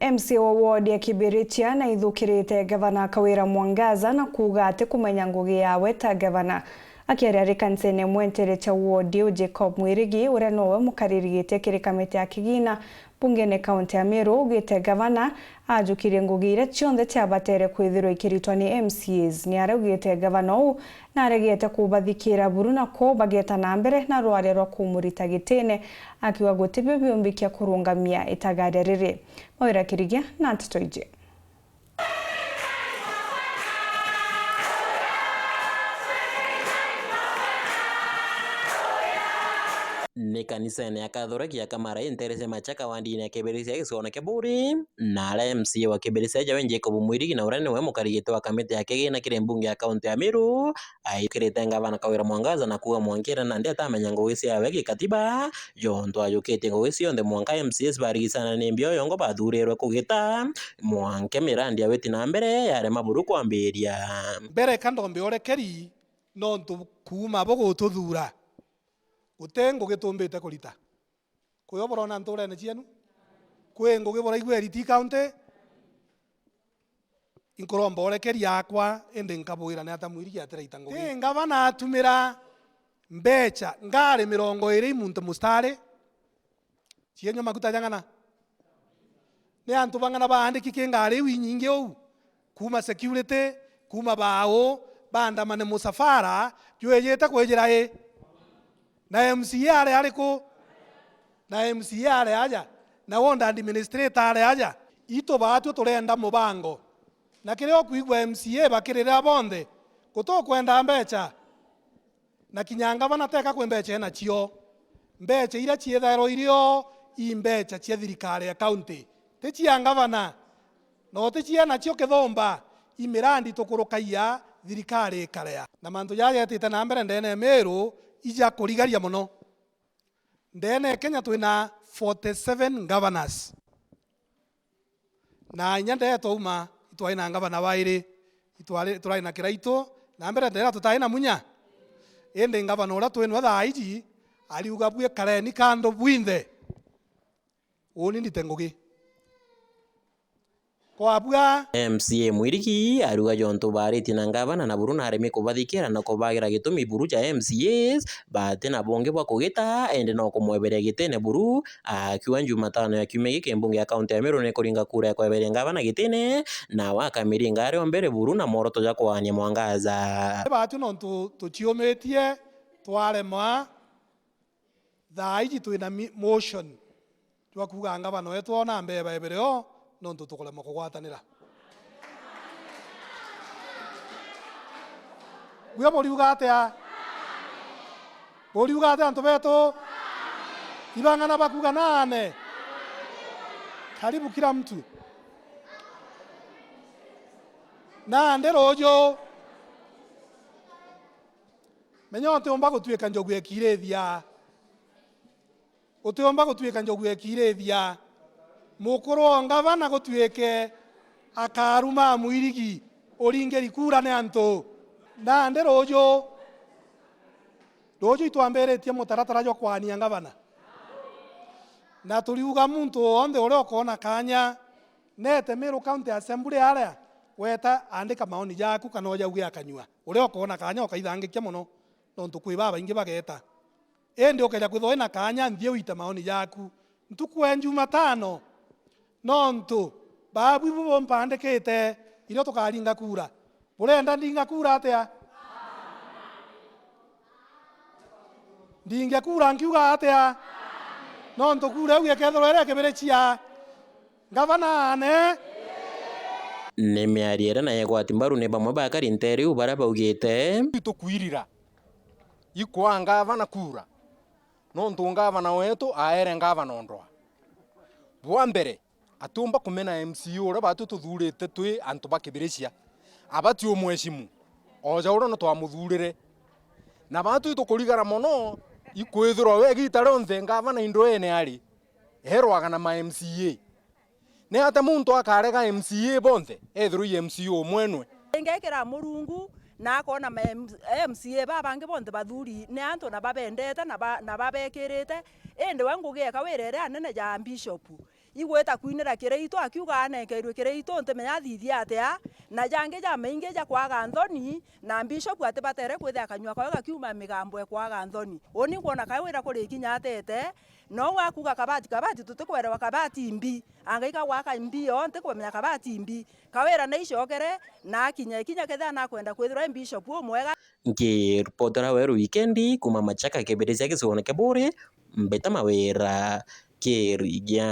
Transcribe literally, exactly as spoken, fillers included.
M C A wa ward ya Kibirichia naithukirite Gavana Kawira Mwangaza na kuuga ati kumenya ngugi yawe ta gavana. Akiaria ari kanisene mwentere cha ward iu, Jacob Mwirigi, uria nowe mukariri giti kiri kamiti ya kigina mbungene kaunti ya Meru, augite gavana ajukirie ngugi iria cionthe ciabatere kwithirwa ikiritwa ni M C As. Ni araugite gavana uu naregete kubathikira buru nako bageta na mbere na rwaria rwa kumurita gitine, akiuga gutibio biumbikia kurungamia itagaria riri. Mawira Kirigia na nteto iji. Ni kanisene ya Kathoreki ya Kamara intere cia Machaka wandine ya Kibirichia gicigoone kia Buuri, na aria M C A wa Kibirichia jawe Jacob Mwirigi na uria niwe mukarigite wa kamiti ya kigina kiri mbunge ya kaunti ya Meru, aikirite ngavana Kawira Mwangaza na kuuga mwankire nandi atamenya ngugi ciawe gikatiba, jontu ajukitie ngugi cionthe mwanka M C As barigicana ni mbio yongo bathurirwe kugita, mwanke mirandi ya witi na mbere yarema buru kwambiria. Mbere ka ndombe urekeri, nontu kuuma bo gututhuura, guti ngugi tumbite kurita. Kuyo burona nturene cienu? Kwi ngugi buraigua iriti county? Inkuromba urekeri akwa, indi nkabwira ni ata Mwirigi atiraita ngugi. Ti ngavana atumira mbecha ngari mirongo iri imunte mustari. Cienywa maguta jang'ana. Ni antu bang'ana baandiki ki ngari iu inyingi uu? Kuuma security, kuuma bau, baandamane musafara, jwijite kwijira i? Na M C A ari ariku? Na M C A ari aja? Na ward administrator ari aja? Itu baatue turenda mubango. Na kiria ukwigua M C A bakirira bonthe, gutukwenda mbecha. Na kinya ngavana teka kwi mbecha enacio. Mbecha iria ciithairwa irio i mbecha cia thirikari ya county, ti cia ngavana. No ti cia nacio kithumba, i mirandi tukurukagia thirikari ikarea. Na mantu jaja jetite na mbere ndene ya Meru ija kurigaria mono. Ndene ya Kenya twina forty seven governors. Na inya ndee twauma, itwari na ngavana bairi, itwari, turari na Kiraitu, na mbere ndera tutari na Munya. Indi ngavana uria twinwe thaa iji, ariuga, bwikareni kando bwinthe. Uuni ndite ngugi. Kwabua. M C A Mwirigi ariuga jontu baaritie na ngavana na buru naremi kubathikira na kubagira gitumi buru ja M C As bati na bungi bwa kugita, indi no kumweberia gitine buru, akiuga Jumatano ya kiumia giki mbunge ya kaunti ya Meru ni kuringa kura ya kweberia ngavana gitine, nawe akamiringa ari o mbere buru na mworoto ja kwaania mwangaza. Batu nontu tuciumitie, twarema, thaa iji twina mi-, motion jwa kuuga ngavana wetu ona mbeba ebere o, nontu tukuremwa kugwatanira. Buya buriuga atia? Buriuga atia antu betu? Ibang'ana bakuuga naane. Karibu kila mtu. Nandi ruuju, menya utiumba gutuika njogu ekirithia. Utiumba gutuika njogu ekirithia. Mukuru o ngavana gutuike akaruma Mwirigi, uringiri kura ni antu. Nandi ruuju, ruuju itwambiritie mutaratara jwa kwaania ngavana. Na turiuga muntu wonthe uria ukoona kaanya, neete Meru County Assembly aria, weta andika maoni jaaku kana ujauge akanyua. Uria ukoona kaanya ukaithangikia mono, nontu kwi babaingi bageeta. Indi ukeja kwithwa wina kaanya, nthie wite maoni jaaku ntuku ya Jumatano, nontu baabui bu bumpandikite irio tukaringa kura. Burenda ndinga kura atia? Ndinge kura nkiuga atia? Nontu kura iu ikethirwa iri kibirichia. Ngavana aane. Ni miario iria na igwati mbaru ni bamwe ba akari nteere iu baria baugite. Itukwirira ikwaa ngavana kura, nontu ngavana wetu aere ngavana o ndwaa. Bwa mbere, atiumba kumena M C A uria batu tuthuurite twi antu ba kibirichia. Abati umweshimu, o ja uria no twamuthuurire. Na batu itukurigara mono, ikwithirwa we igiita rionthe ngavana indweene ari, erwaga na ma M C A. Ni atia muntu akarega M C A bonthe, ethirwa i M C A umwenwe? Ingekira Murungu na akoona ma M-, M C A babangi bonthe bathuuri ni antu na babendete na ba-, na babekirite, indi we ngugi eka wira iria anene ja Bishop. Igwita kwinira Kiraitu akiuga anenkeirwe Kiraitu, ntimenya athithie atia, na jangi jamaingi ja kwaga nthoni, na Bishop atibatere kwithia kanyua kawe gakiuma migambo e kwaga nthoni. Uni ngwona kae wira kuri ikinya atete, no wakuga kabati, kabati tutikwerewa kabati mbi, anga ikagwaka mbi yo, ntikumenya kabati mbi. Kawira na icokere, na akinya ikinya kethira nakwenda kwithirwa e Bishop umwega. Nkiripotera Weru Wikendi kuma Machaka Kibiricia gicigoone kia Buuri, Mbita Mawira, Kirigia.